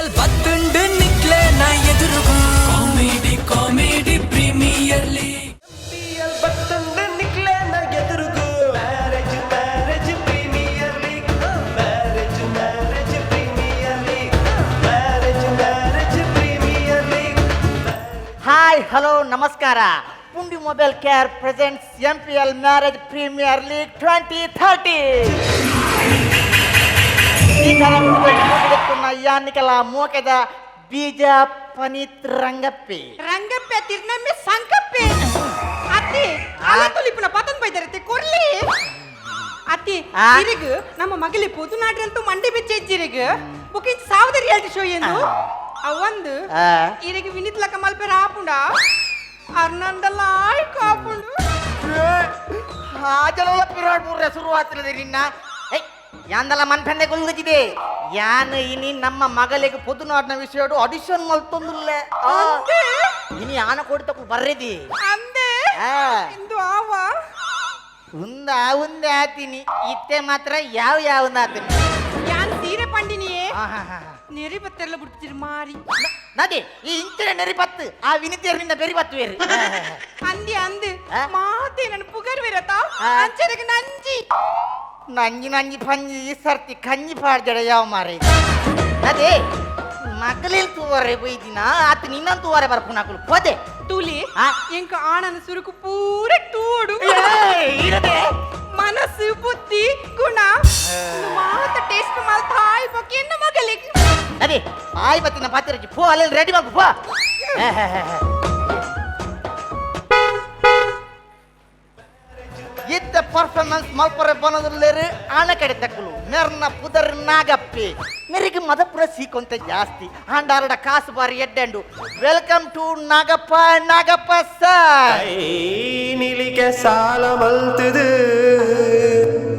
MPL ಬತ್ತುಂಡು ನಿಕ್ಲೆ ನಾ ಎದುರುಗು comedy comedy premier league. MPL ಬತ್ತುಂಡು ನಿಕ್ಲೆ ನಾ ಎದುರುಗು marriage marriage premier league, marriage marriage premier league, marriage marriage premier league. Hi, hello, ನಮಸ್ಕಾರ. Pundi mobile care presents MPL marriage premier league 2030. ಈ ಕಾರ್ಯಕ್ರಮದ ಯಾನಿಕಲ ಮೋಕೆದ ಬೀಜ ಪನೀತ್ ರಂಗಪ್ಪಿ. ರಂಗಪ್ಪೆ ತಿರ್ನಮ್ಮೆ ಸಂಕಪ್ಪೆ ಅತ್ತಿ ಅಲ ತುಲಿಪುನ ಪತನ್ ಬೈದರತೆ ಕೊರ್ಲಿ ಅತ್ತಿ. ಆ? ಇರಿಗ್ ನಮ್ಮ ಮಗಲಿ ಪುದುನಾಡ್ರಂತೂ ಮಂಡಿ ಬಿಚ್ಚೆಜ್ಜಿರಿಗ್ ಬುಕಿಂಗ್ ಸಾವದ ರಿಯಾಲಿಟಿ ಶೋ ಎಂದು ಅವೊಂದು. ಆ. ಇರಿಗ್ ವಿನಿತ್ ಲಕ್ಕ ಮಲ್ಪೆರ ಆಪುಂಡ ಅರ್ನಂದಲಾಯ್ ಕಾಪುಂಡು. ಹಾಜಲ ಪಿರಾಡ್ ಮೂರ ಶುರುವಾತಿಲ್ಲದೆ ನಿನ್ನ. ಏಯ್, ಯಾಂದಲ ಮನ್ಪೆಂದೆ ಗುಲ್ಗುಜಿದೆ ಯಾನ್ ಇನಿ ನಮ್ಮ ಮಗಳಿಗೆ ಪೊದುನಾಡಿನ ವಿಷಯ ಆಡಿಷನ್ ಮಲ್ತೊಂದುಲ್ಲೆ. ಆ. ಅಂದೆ? ಇನಿ ಆನ ಕೊಡ್ತಕ್ಕೂ ಬರ್ರೆದಿ. ಅಂದೆ? ಆ. ಇಂದು ಆವ? ಉಂದ ಉಂದೆ ಆತೀನಿ, ಇತ್ತೆ ಮಾತ್ರ ಯಾವ ಯಾವ ಆತೀನಿ. ಯಾನ್ ಸೀರೆ ಪಂಡಿನಿಯೇ, ನೆರಿ ಬತ್ತೆಲ್ಲ ಬಿಡ್ತಿರ್ ಮಾರಿ. ನದಿ ಈ ಇಂಚಿನ ನೆರಿ ಪತ್ತು ಆ ವಿನಿತಿಯರ್ ನಿನ್ನ ಬೆರಿ ಪತ್ತು ಬೇರೆ. ಅಂದಿ ಅಂದು. ಆ? ಮಾತೆ ನನ್ನ ಪುಗರ್ ವಿರತ. ಆ. ಅಂಚೆರಗ ನಂಜಿ. ನಂಜಿ ನಂಜಿ ಪಂಜಿ, ಈ ಸರ್ತಿ ಕಂಜಿ ಪಾಡ್ಜಡ ಯಾವ ಮಾರೆ. ಅದೇ ಮಗಲಿಲ್ ತೂವರೆ ಬೈದಿನ ಆತ ನಿನ್ನಂತ ತೂವರೆ ಬರ್ಪುನಾಕುಲು ಪೋದೆ. ತೂಲಿ. ಆ? ಎಂಕ ಆಣನ ಸುರುಕು ಪೂರ ತೂಡು. ಇರದೆ. ಮನಸ್ಸು ಬುದ್ಧಿ ಗುಣ ಉಂದು ಮಾತ ಟೇಸ್ಟ್ ಮಲ್ತಾಯ್ ಬೊಕ್ಕ ಎನ್ನ ಮಗಲಿಗ್. ಅದೇ ಆಯ್ ಬತ್ತಿನ ಪಾತಿರಜಿ ಪೋ, ಅಲ್ಲಿ ರೆಡಿ ಮಾಡ್ಕೊ ಪೋ. ಇದ್ದ ಪರ್ಫಾರ್ಮೆನ್ಸ್ ಮಲ್ಪರೆ ಬನದುಲ್ಲೇರು ಆಣ ಕಡೆ ತಕ್ಕಲು ಮೆರ್ನ ಪುದರ್ ನಾಗಪ್ಪಿ. ಮೆರಿಗೆ ಮದಪುರ ಸೀಕೊಂತ ಜಾಸ್ತಿ ಆಂಡಾರಡ ಕಾಸು ಬಾರಿ ಎಡ್ಡೆಂಡು. Welcome to Nagappa, Nagappa sir. ಕೈ ನಿಲಿಕೆ ಸಾಲ ಮಲ್ತದು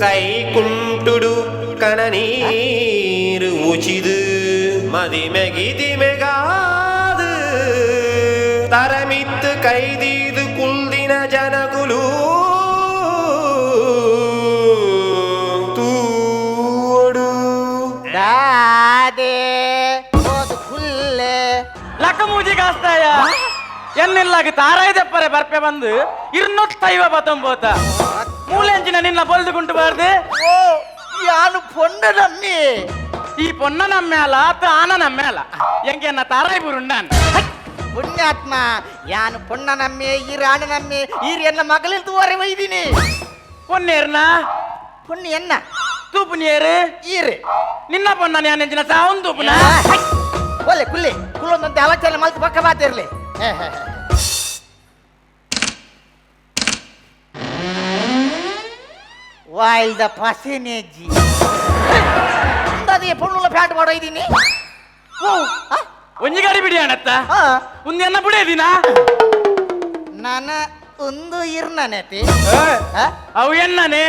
ಕೈ ಕುಂಟುಡು ಕಣನೀರು ಉಚಿದು ಮದಿಮೆಗಿದಿಮೆಗಾದು ತರಮಿತ್ತು ಕೈದೀದು ಕುಲ್ದಿನ ಜನಗುಲು ತೂಡು. ದಾದೆ ಹೋದು ಕುಲ್ಲೆ. ಲಕ್ಕ ಮೂಜಿ ಕಾಸ್ತಾಯ ಎನ್ನಿಲ್ಲಾಗ ತಾರಾಯ ದೆಪ್ಪರೆ ಬರ್ಪೆ ಬಂದು ಇರ್ನೊತ್ತೈವ ಬತ್ತೊಂಬೋತ ಮೂಲೆಂಚಿನ ನಿನ್ನ ಬೊಲ್ದು ಗುಂಟು ಬಾರ್ದು. ಓ, ಯಾನು ಪೊಂಡ ನಮ್ಮಿ. ಈ ಪೊನ್ನ ನಮ್ಮೇಲ ಆತ ಆನ ನಮ್ಮೇಲ ಎಂಕೆನ್ನ ತಾರಾಯಿ ಬುರುಂಡಾನ್. ಪುಣ್ಯಾತ್ಮ, ಯಾನು ಪೊಣ್ಣ ನಮ್ಮೆ, ಈ ರಾಣ ನಮ್ಮೆ, ಈ ಎನ್ನ ಮಗಳಿಲ್ ತೂವರೆ ಒಯ್ದೀನಿ. ಪೊನ್ನೇರ್ನ? ಪುಣ್ಯ ಎನ್ನ. ತೂಪುನಿಯರು? ಈರು. ನಿನ್ನ ಪೊನ್ನ ನ್ಯಾನೆಂಚಿನ ಸಾವನ್ ತೂಪುನ. ಒಲ್ಲೆ ಕುಲ್ಲೆ ಕುಲ್ಲೊಂದಂತೆ ಆಲೋಚನೆ ಮಲ್ತು ಪಕ್ಕ ಬಾತಿರ್ಲಿ. ವಾಯ್ಲ್ದ ಪಸಿನೇಜಿ ಅದೇ ಪೊಣ್ಣುಲ ಪ್ಯಾಂಟ್ ಮಾಡೋ ಇದ್ದೀನಿ. ಓ ಆ? ಒಂಜಿ ಗಾಡಿ ಬಿಡಿ ಅಣತ್ತ. ಆ. ಒಂದು ಎನ್ನ ಬಿಡೇದಿನ. ನಾನ ಒಂದು ಇರ್ನನೇತಿ. ಅವು ಎನ್ನನೆ.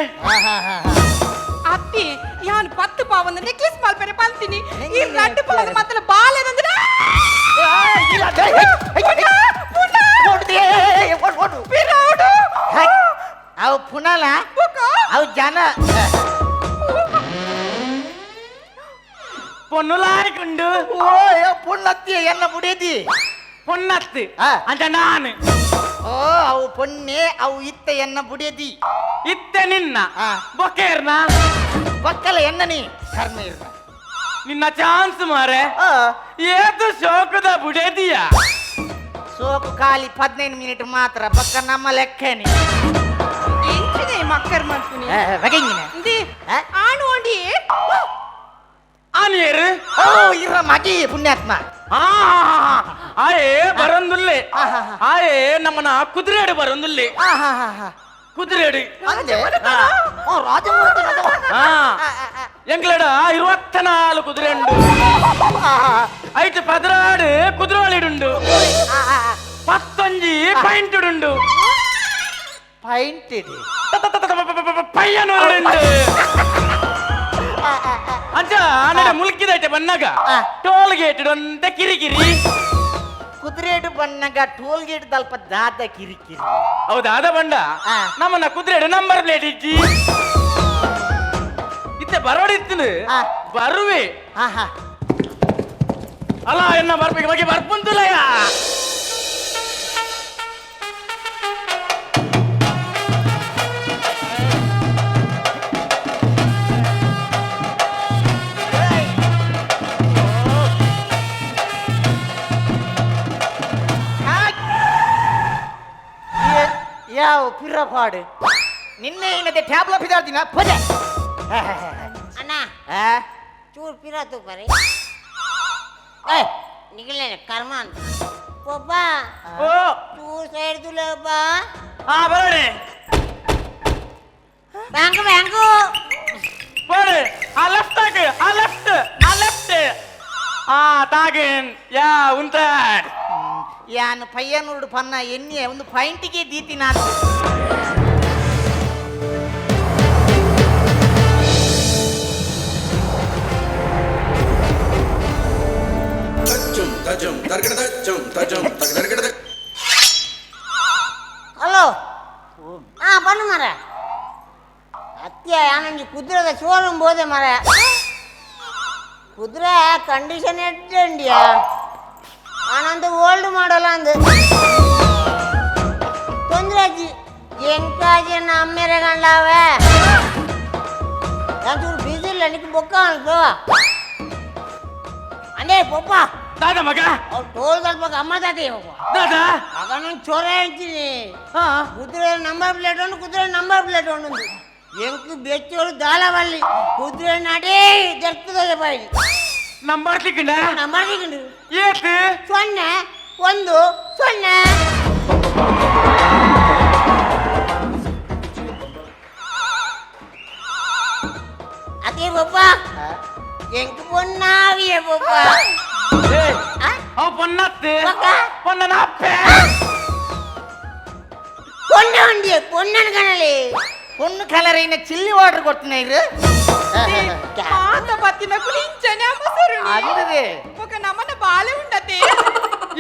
ಅತ್ತಿ, ಯಾನ್ 10 ಪಾವನ ನೆಕ್ಲೆಸ್ ಮಲ್ಪೆರೆ ಪಲ್ತೀನಿ, ಈ ರಡ್ಡು ಪಾವನ ಮಾತ್ರ ಬಾಲೆದಂದ್ರೆ. ಪಿರೌಡು. ಅವು ಪುನಲ. ಬೊಕ? ಅವು ಜನ. ಪೊನ್ನು ಲಾಯ್ಕುಂಡು. ಓ ಪುಣ್ಣತ್ತಿ ಎನ್ನ ಬುಡೇದಿ. ಪೊನ್ನತ್ತು. ಆ. ಅಂತ ನಾನು. ಓ, ಅವು ಪೊನ್ನೆ, ಅವು ಇತ್ತ ಎನ್ನ ಬುಡೇದಿ. ಇತ್ತೆ ನಿನ್ನ. ಆ. ಬೊಕ್ಕೇರ್ನ? ಪಕ್ಕಲ ಎನ್ನನಿ ಕರ್ಮ ಇರ್ನ. ನಿನ್ನ ಚಾನ್ಸ್ ಮಾರೆ. ಆ, ಏತು ಶೋಕದ ಬುಡೇದಿಯ. ಸೋಕು ಖಾಲಿ 15 ಮಿನಿಟ್ ಮಾತ್ರ, ಪಕ್ಕ ನಮ್ಮ ಲೆಕ್ಕನೆ. ಎಂಚಿನೆ ಮಕ್ಕರ್ ಮಲ್ಪುನಿ? ಬಗೆಂಗಿನ. ಇಂದಿ. ಆ? ಆಣು ಓಡಿ. ಆನಿಯರು. ಓ, ಇರ ಮಗಿ ಪುಣ್ಯಾತ್ಮ. ಆ ಆಯೇ ಬರಂದುಲ್ಲೆ. ಆಹಾಹಾ. ಆಯೇ ನಮ್ಮನ ಕುದುರೆಡು ಬರಂದುಲ್ಲೆ. ಆಹಾಹಾಹಾ. ಕುದುರೆಡು. ಅಂದೆ ಓ ರಾಜಮೂರ್ತಿ. ಆ ಎಂಗ್ಲಡ 24 ಕುದುರೆ ಉಂಡು. ಐಟ್ 12 ಕುದುರೋಳಿಡುಂಡು, ಪತ್ತೊಂಜಿ ಪೈಂಟುಡುಂಡು. ಪೈಂಟ್ ಇಡಿ. ಪಯ್ಯನೂರುಂಡು. ಅಂಚ ನಡ ಮುಲ್ಕಿದೈತೆ ಬನ್ನಾಗ. ಆ. ಟೋಲ್ ಗೇಟ್ ಒಂದ ಕಿರಿಕಿರಿ. ಕುದುರೆಡು ಬಣ್ಣಗ ಟೋಲ್ ಗೇಟ್ ದಲ್ಪ ದಾದ ಕಿರಿಕಿರಿ? ಹೌದಾದ ಬಂಡ. ಆ. ನಮ್ಮನ್ನ ಕುದುರೆಡು ನಂಬರ್ ಪ್ಲೇಟ್ ಇಜ್ಜಿ, ಇತ್ತೆ ಬರೋಡಿತ್ತು. ಆ. ಬರುವೆ. ಆಹಾ. ಅಲ್ಲ ಎನ್ನ ಬರ್ಬೇಕು ಬಗ್ಗೆ ಬರ್ಪುಂತುಲಯ. ಯಾವ ಪಿರಪಾಡು ನಿನ್ನೆ ಏನದೆ ಟ್ಯಾಬ್ಲ ಪಿದಾರ್ದಿನ ಪೊಜೆ. ಅಣ್ಣ, ಆ? ಚೂರು ಪಿರ ತೂಪರಿ. ಏ ನಿಗಲೇ ಕರ್ಮ ಅಂತ ಪಪ್ಪ. ಓ. ಚೂರು ಸೈಡ್ ತುಲಪ್ಪ. ಆ ಬರೋಣೆ. Bank bank. ಬೋರೆ ಆ ಲೆಫ್ಟ್ ಹಾಕು, ಆ ಲೆಫ್ಟ್, ಆ ಲೆಫ್ಟ್, ಆ ತಾಗಿನ್ ಯಾ ಉಂತಾಡ್. ಯಾನ್ ಪಯ್ಯನೂರು ಪನ್ನ ಎಣ್ಣೆ ಒಂದು ಪಾಯಿಂಟಿಗೆ ದೀತಿ ನಾನು. ತಜ್ಜಂ ತಜಂ ತರ್ಗಡ ತಜ್ಜಂ ತಜಂ ತಗಡಗಡ. ಹಲೋ, ಹಾ ಬನ್ನು ಮರ. ಅತ್ಯ ಯಾನೊಂಜಿ ಕುದುರೆದ ಶೋರೂಮ್ ಬೋದೆ ಮರ. ಕುದುರೆ ಕಂಡೀಷನ್ ಎಡ್ಡಂಡಿಯಾ ಆನಂದು ಓಲ್ಡ್ ಮಾಡಲ್ಲ ಅಂದು ತೊಂದರೆ ಅಜ್ಜಿ ಎಂಕಾಜಿ ಅಮ್ಮೇರೆ ಗಂಡಾವೆ. ಚೂರು ಬಿಸಿ ಇಲ್ಲ ನಿಕ್ ಬೊಕ್ಕ ಅನ್ಕೋ ಅಂದೇ ಪಪ್ಪ. ದಾದ ಮಗ. ಅವ್ರು ಟೋಲ್ ತಲ್ಪಕ ಅಮ್ಮ ತಾತಿ ಪಪ್ಪ. ದಾದ. ಮಗನ ಚೊರೆ ಅಂತೀನಿ. ಹಾ. ಕುದುರೆ ನಂಬರ್ ಪ್ಲೇಟ್ ಒಂದು, ಕುದುರೆ ನಂಬರ್ ಪ್ಲೇಟ್ ಒಂದೊಂದು ಎಂಕ್ ಬೆಚ್ಚೋರು ದಾಳವಲ್ಲಿ ಕುದುರೆ ನಾಟೇ ಜರ್ತದೆ ಬಾಯಿ. ನಂಬರ್ ತಿಕ್ಕಂಡ. ನಂಬರ್ ಸಿಕ್ಕಂಡು. ಏತ್? 0 1 0. ಅದೇ ಪಪ್ಪ, ಎಂಕ್ ಪೊನ್ನಾವಿಯ ಪಪ್ಪ. ಏಯ್. ಆ? ಅವ ಪೊನ್ನತ್ತು. ಮಗ? ಪೊನ್ನನ ಅಪ್ಪೆ. ಪೊನ್ನ ಉಂಡಿಯ ಪೊನ್ನನ ಕಣಲಿ. ಪೊಣ್ಣು ಕಲರ್ ಇನ್ನ ಚಿಲ್ಲಿ ವಾಟರ್ ಕೊಡ್ತೀನಿ ಇರು. ಮಾತ ಬತ್ತಿನ ಕುಲಿಂಚನೆ ಅಮ್ಮಸರುಣಿ. ಅಲ್ಲದೆ. ఒక ನಮನ ಬಾಲೆ ಉಂಡತೆ.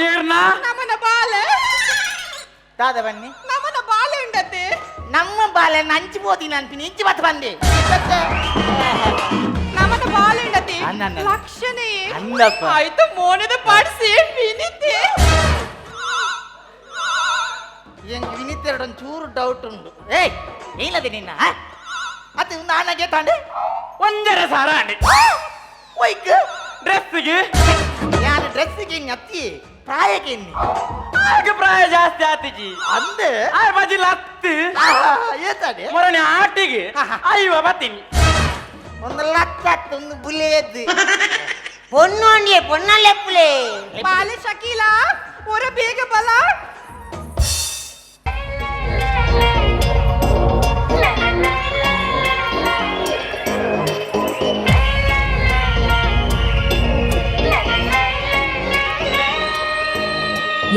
ಏರ್ನ? ನಮನ ಬಾಲೆ. ದಾದ ಬನ್ನಿ. ನಮನ ಬಾಲೆ ಉಂಡತೆ. ನಮ್ಮ ಬಾಲೆ ನಂಚಿ పోತೀನಿ ಅನ್ಪಿನಿ ಇಂಚಿ ಬತ್ತ ಬಂದೆ. ನಮನ ಬಾಲೆ ಉಂಡತೆ. ಅನ್ನ, ಅನ್ನ. ಲಕ್ಷಣೆ. ಅಂದಪ್ಪ. ಆಯ್ತು ಮೋನದ ಪಾಡ್ ಸೇಮ್ ವಿನಿತೆ. ಎಂಗ್ ವಿನಿತೆರಡು ಒಂಚೂರು ಡೌಟ್ ಉಂಡು. ಏಯ್, ಏನಿಲ್ಲದೆ ನಿನ್ನ ಆ? ಅದು ನಾನಾಗೆ ತಾಂಡೆ. ಒಂಜರ ಸಾರ ಅಂಡಿ. ಒಯ್ಕ್. ಡ್ರೆಸ್ಗೆ. ಯಾನ್ ಡ್ರೆಸ್ಸಿಗೆ ಇನ್ನು ಅತ್ತಿ ಪ್ರಾಯಕ್ಕೆ ಇನ್ನು. ಆಗ ಪ್ರಾಯ ಜಾಸ್ತಿ ಆತಿಜಿ. ಅಂದೆ. ಆ ಬಜಿಲ್ ಹತ್ತು. ಏತಾಡೆ. ಮೊರನೆ ಆಟಿಗೆ ಅಯ್ಯೋ ಬತ್ತೀನಿ. ಒಂದು ಲಕ್ಷ ಆತು, ಒಂದು ಬುಲೇದ್ದು. ಪೊನ್ನು ಅಂಡಿಯ ಪೊನ್ನ ಲೆಪ್ಪುಲೆ. ಬಾಲೆ ಶಕೀಲಾ ಒರ ಬೇಗ ಬಲ.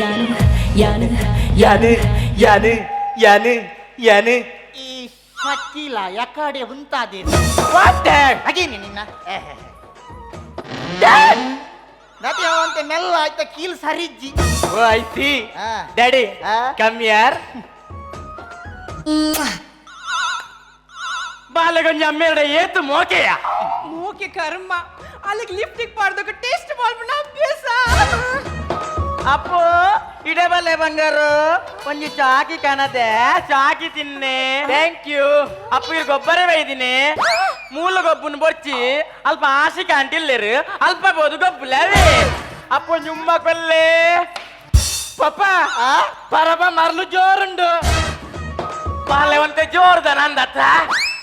ಯಾನು ಯಾನು ಯಾನು ಯಾನು ಯಾನು ಯಾನು. ಈ ಶಕೀಲ ಯಕಾಡೆ ಉಂತಾದೆ. What? ಹಾಗೇನೆ ನಿನ್ನ ನದಿ ಅವಂತೆ ಮೆಲ್ಲ ಆಯ್ತ ಕೀಲ್ ಸರಿಜ್ಜಿ. ಓ I C. ಆ. ಡ್ಯಾಡಿ. ಆ? ಕಮ್ ಯಾರ್. ಬಾಲಗೊಂಜಿ ಅಮ್ಮೇರಡ ಏತು ಮೋಕೆಯ. ಮೂಕೆ ಕರ್ಮ ಅಲ್ಲಿಗೆ ಲಿಫ್ಟಿಗೆ ಪಾಡ್ದಕ್ಕೆ ಟೇಸ್ಟ್ ಮಾಡ್ಬಿಡ ಅಭ್ಯಾಸ. ಅಪ್ಪೋ ಇಡೆ ಬಲ್ಲೆ ಬಂಗಾರು, ಒಂಜಿ ಚಾಕಿ ಕಾಣದೆ, ಚಾಕಿ ತಿನ್ನೆ. Thank you ಅಪ್ಪು. ಇಲ್ಲಿ ಗೊಬ್ಬರ ಬೈದಿನಿ, ಮೂಲ ಗೊಬ್ಬನ ಬೊರ್ಚಿ ಅಲ್ಪ ಆಶಿ ಕಾಂಟಿಲ್ಲೇರು ಅಲ್ಪ ಬೋದು ಗೊಬ್ಬುಲವೇ. ಅಪ್ಪ ಜುಮ್ಮ ಕೊಲ್ಲೆ ಪಪ್ಪ. ಪರಬ ಮರಲು ಜೋರುಂಡು, ಬಾಲೆ ಒಂತೆ ಜೋರ್ದ ನಂದತ್ತ.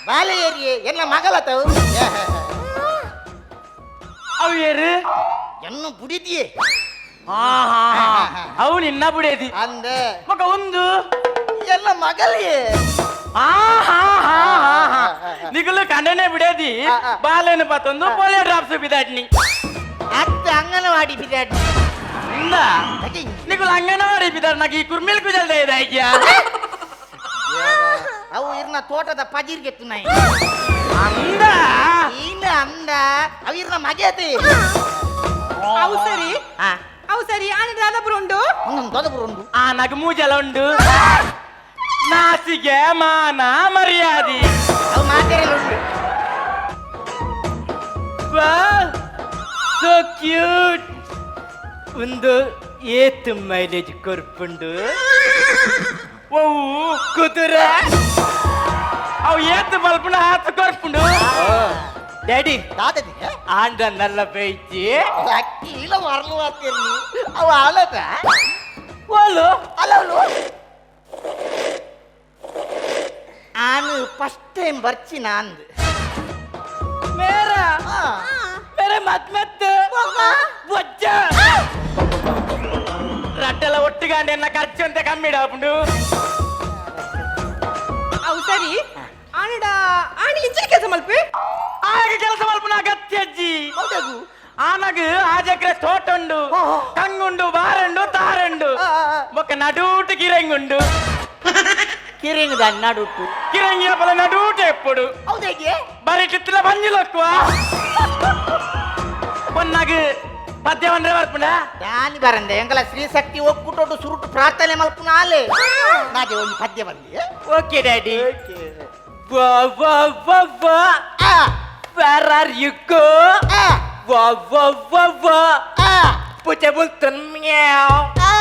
ಬಾಲೆ ಏರಿಯೆ ಎಲ್ಲ ಮಗಲತವು. ಅವು ಏರು? ಎನ್ನು ಬುಡಿದಿಯೇ. ಆಹಾ, ಅವು ನಿನ್ನ ಬುಡೇದಿ. ಅಂದೆ. ಮಗ ಒಂದು. ಎಲ್ಲ ಮಗಲಿಯೇ. ಆಹಾಹಾಹಾಹಾ. ನಿಗುಲು ಕಂಡನೆ ಬಿಡೇದಿ. ಆ, ಆ. ಬಾಲೇನು ಪತ್ತೊಂದು ಪೋಲಿಯೋ ಡ್ರಾಪ್ಸ್ ಬಿದಾಟ್ನಿ. ಅತ್ತ ಅಂಗನವಾಡಿ ಬಿದಾಡಿ. ಇಂದ ನಿಗುಲು ಅಂಗನವಾಡಿ ಬಿದಾಡ್ ನಾಗ ಈ ಕುರ್ಮಿಲ್ ಕುಜಲ್ದ ಇದೆ ಐಕ್ಯಾ. ಅವು ಇರ್ನ ತೋಟದ ಪಜಿರ್ಗೆತ್ತು ನಾಯಿ. ಅಂದ. ಈನ ಅಂದ ಅವು ಇರ್ನ ಮಗೆತಿ. ಅವು ಸರಿ. ಆ. ಅವು ಸರಿ, ಆನೆ ದಾದಪುರ ಉಂಡು. ಒಂದೊಂದು ದೊದಪುರ ಉಂಡು. ಆ ನಗ ಮೂಜಲ ಉಂಡು, ನಾಸಿಗೆ ಮಾನ ಮರ್ಯಾದಿ. ಅವು ಮಾತೆರೆಲ್ಲ ಉಂಡು. Wow, so cute. ಉಂದು ಏತ್ ಮೈಲೇಜ್ ಕೊರ್ಪುಂಡು? ಓ ಕುದುರೆ. ಅವು ಏತ್ ಮಲ್ಪುಂಡು ಆತ್ ಕೊರ್ಪುಂಡು ಡ್ಯಾಡಿ. ದಾದದಿ? ಆಂಡ ನಲ್ಲ ಬೈಜಿ. ಅಕ್ಕಿಲ ವರ್ಲು ಆತಿರ್ನಿ ಅವ ಆಲದ. ಓಲು? ಅಲ್ಲವಳು ಆನು ಫಸ್ಟ್ ಟೈಮ್ ಬರ್ಚಿನ ಅಂದ್. ಮೇರ. ಆ. ಮೇರೆ ಮತ್ ಮತ್ ಬೊಜ್ಜ ರಟ್ಟೆಲ್ಲ ಒಟ್ಟಿಗಾಂಡೆ ಎನ್ನ ಖರ್ಚು ಅಂತ ಕಮ್ಮಿ ಇಡಾಪುಂಡು. ಅವು ಸರಿ, ಆನಡ ಆಣಿ ಇಂಚಿನ ಕೆಲಸ ಮಲ್ಪೆ? ಆಗ ಕೆಲಸ ಮಲ್ಪುನ ಅಗತ್ಯ ಅಜ್ಜಿ. ಹೌದಗು. ಆನಗ ಆಜಕ್ರೆ ತೋಟುಂಡು, ಕಂಗುಂಡು, ಬಾರಂಡು, ತಾರಂಡು. ಆ, ಆ, ಆ. ಬೊಕ್ಕ ನಡೂಟು ಕಿರಂಗುಂಡು. ಕಿರಿಂಗದ ನಡುಟ್ಟು? ಕಿರಂಗಿ ಬಲ ನಡೂಟು ಎಪ್ಪುಡು. ಹೌದಾಗೆ. ಬರೀ ಟಿತ್ತಿನ ಬಂಜಿಲಕ್ವ ಪೊನ್ನಾಗ ಪದ್ಯ ಬಂದ್ರೆ ಬರ್ಪುಂಡ. ದಾನಿ ಬರಂದೆ, ಎಂಗಲ ಶ್ರೀಶಕ್ತಿ ಒಕ್ಕೂಟೋಡು ಸುರುಟು ಪ್ರಾರ್ಥನೆ ಮಲ್ಪುನ ಆಲೆ ನಾಗೆ ಒಂದು ಪದ್ಯ ಬಂದಿ. ಓಕೆ ಡ್ಯಾಡಿ, ವಾ ವಾ ವಾ ವಾ. ಆ. Where are you go? ಆ. ವಾ ವಾ ವಾ ವಾ. ಆ. ಪುಚೆ ಬುಲ್ತನ್ ಮ್ಯಾವ್. ಆ.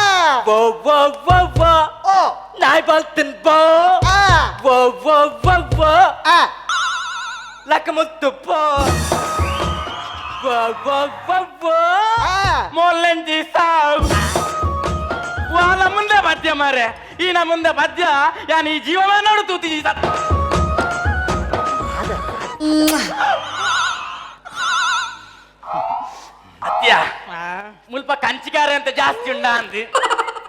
ವಾ ವಾ ವಾ ವಾ. ಓ. ನಾಯ್ ಬಲ್ತನ್ ಬೋ. ಆ. ವಾ ವಾ ವಾ ವಾ. ಆ. ಲಕ್ಕ ಮುತ್ತು ಪೋ, ವಾ ವಾ ವಾ ವಾ. ಆ. ಮೊಲ್ಲಂಜಿ ಸಾವ್ వాళ్ళ ಮುಂದೆ ಪದ್ಯ ಮಾರೆ, ಈನ ಮುಂದೆ ಪದ್ಯ ಯಾನ್ ಈ ಜೀವನ ನೋಡು ತೂತಿ. ಅತ್ಯ, ಮುಲ್ಪ ಕಂಚಿಕಾರ ಅಂತ ಜಾಸ್ತಿ ಉಂಡ ಅಂದ್.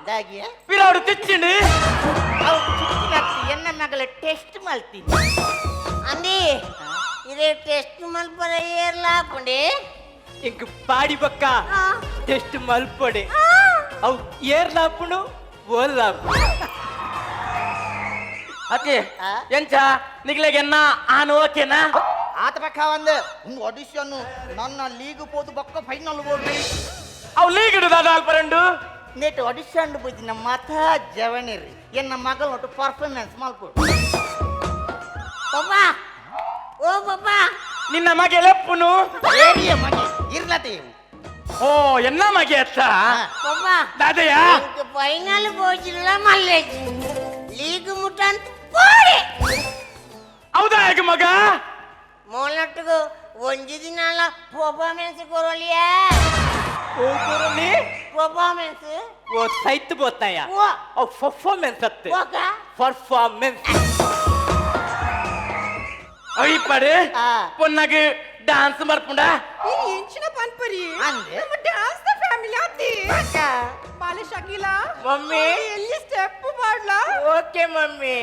ದಾಗಿಯ? ಪಿರಾಡು ತಿಚ್ಚಿಂಡು. ಅವು ಚಿಕ್ಕಿನತ್ತಿ ಎನ್ನ ಮಗಳ ಟೆಸ್ಟ್ ಮಲ್ತೀನಿ. ಅಂದಿ, ಇದೇ ಟೆಸ್ಟ್ ಮಲ್ಪರ ಏರ್ಲಾಪುಂಡಿ. ಇಂಕ್ ಪಾಡಿ ಬಕ್ಕ ಟೆಸ್ಟ್ ಮಲ್ಪಡೆ, ಅವು ಏರ್ಲಾಪುಂಡು ಓಲ್ಲಾಪುಂಡು. ಅತ್ತೆ. ಆ? ಎಂಚ ನಿಗ್ಲೆಗೆನ್ನ ಆನು ಓಕೆನಾ? ಆತ ಪಕ್ಕ ಒಂದು ಒಂದು ಆಡಿಷನ್ ನನ್ನ ಲೀಗ್ ಪೋದು ಬೊಕ್ಕ ಫೈನಲ್ ಬೋಡ್ರಿ. ಅವು ಲೀಗ್ ದಾದ ಅಲ್ಪರಂಡು. ನೇಟ್ ಆಡಿಷನ್ ಪೋಯ್ತಿನ ಮತ ಜವನಿರಿ ಎನ್ನ ಮಗಳ ಒಟ್ಟು ಪರ್ಫಾರ್ಮೆನ್ಸ್ ಮಲ್ಪೊಡು. ಪಪ್ಪ, ಓ ಪಪ್ಪ. ನಿನ್ನ ಮಗೆ ಲೆಪ್ಪುನು. ಏರಿಯ ಮಗೆ ಇರ್ಲತೆ. ಓ, ಎನ್ನ ಮಗೆ ಅತ್ತ? ಪಪ್ಪ. ದಾದಯ್ಯ. ಫೈನಲ್ ಪೋಚಿಲ್ಲ ಮಲ್ಲೇಜ್, ಲೀಗ್ ಮುಟ್ಟಂತ ಪೋಡಿ. ಹೌದಾ ಯಾಕೆ ಮಗ? ಮೋಲట్టుకు ಒಂಜಿ ದಿನಾಲ ಪರ್ಫಾರ್ಮೆನ್ಸ್ ಕೊರೊಲಿಯಾ. ಪರ್ಫಾರ್ಮೆನ್ಸ್. ಓ ಸೈತ್ ಬೋತಾಯ. ಓ. ಅವು ಪರ್ಫಾರ್ಮೆನ್ಸ್ ಅತ್ತೆ. ಓಕ. ಪರ್ಫಾರ್ಮೆನ್ಸ್ ಅಯ್ಯಪ್ಪಡೆ. ಆ. ಪೊನ್ನಗ್ ಡ್ಯಾನ್ಸ್ ಮರ್ಪುಂಡ. ಈ ಎಂಚಿನ ಪನ್ಪರಿ? ಅಂದೆ. ನಮ್ಮ ಡ್ಯಾನ್ಸ್ the family ಆತಿ. ಬಾಲೆ ಶಕೀಲಾ. ಮಮ್ಮಿ. ಎಲ್ಲಿ ಸ್ಟೆಪ್ ಮಾಡ್ಲಾ? Okay mummy.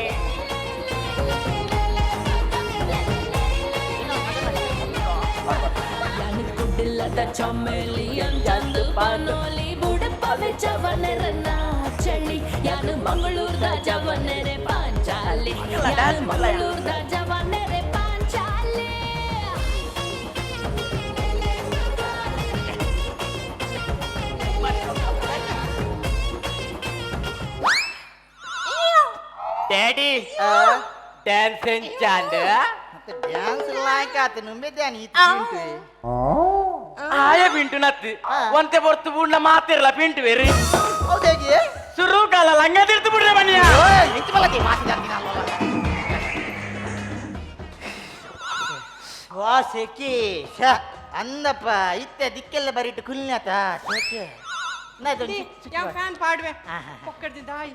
ಕುಡ್ಡಿಲ್ಲದ ಚಮ್ಮೇಲಿ ಅಂತಂದು ಪಾನೋಲಿ ಬುಡಪ್ಪವೆ ಜವನರನ್ನ ಚಳಿ ಯಾನು ಮಂಗಳೂರ್ದ ಜವನರೆ ಪಾಂಚಾಲಿ, ಯಾನು ಮಂಗಳೂರ್ದ ಜವನರೆ ಪಾಂಚಾಲಿ. ಡ್ಯಾಡಿ, ಡ್ಯಾನ್ಸ್ ಎಂಚಾಂಡ್? ಮತ್ತೆ ಡ್ಯಾನ್ಸ್ ಲಾಯ್ಕ ಆತ ನುಂಬೆದ್ಯಾನ ಇತ್ತು. ಆಯ ಪಿಂಟು ನತ್ತು. ಆ. ಒಂತೆ ಪೊರ್ತು ಬೂಂಡ ಮಾತಿರಲ್ಲ ಪಿಂಟು ಬೇರಿ. ಹೌದಾಗಿ. ಸುರು ಕಾಲ ಲಂಗ ತಿರ್ತು ಬಿಡ್ರೆ ಬನ್ನಿಯ. ಎಂಚ ಬಲತಿ ಮಾಸಿ ಜಾತಿ. ವಾ ಸೆಕಿ ಶ ಅಂದಪ್ಪ, ಇತ್ತೆ ದಿಕ್ಕೆಲ್ಲ ಬರಿಟ್ಟು ಕುಲ್ನಾತ ಸೆಕೆ. ಯಾವ ಫ್ಯಾನ್ ಪಾಡ್ವೆ. ಆಹಾ. ಪೊಕ್ಕಡ್ದಿಂದ ಆಯ್.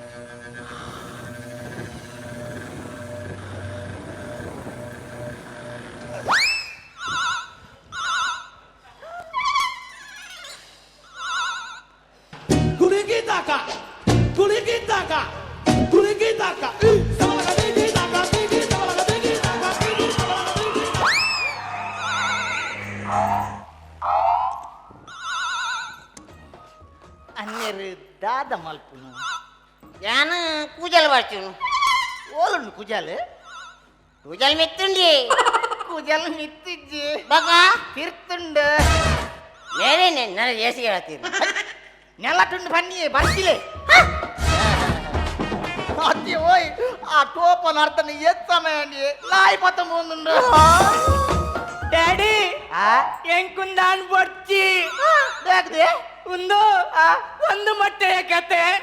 ಅನ್ಯರು ದಾದ ಮಲ್ಪುನು? ಯಾನು ಕೂಜಲ್ ಬರ್ತೀನು. ಓಲುಂಡು ಕುಜಾಲ್? ಕೂಜಲ್ ಮೆತ್ತುಂಡಿ. ಕುಜಲ್ ಮಿತ್ತಿಜ್ಜಿ. ಬಕ? ತಿರ್ತುಂಡು. ಬೇರೆ ನನ್ನ ಏಸಿಗೆ ಹೇಳ್ತೀನಿ. ನೆಲಟುಂಡು ಬನ್ನಿ ಬರ್ತಿಲೆ ಅತ್ತಿ. ಓಯ್, ಆ ಟೋಪನ ಅರ್ಥನ ಎತ್ ಸಮಯ ನಾಯಿ ಪತ್ತ ಮುಂದುಂಡು. ಡ್ಯಾಡಿ. ಆ? ಎಂಕುಂದಾನ್ ಬೊರ್ಚಿ. ದಾಗ್ದೆ? ಒಂದು ಒಂದು ಮೊಟ್ಟೆಯ ಕತೆ.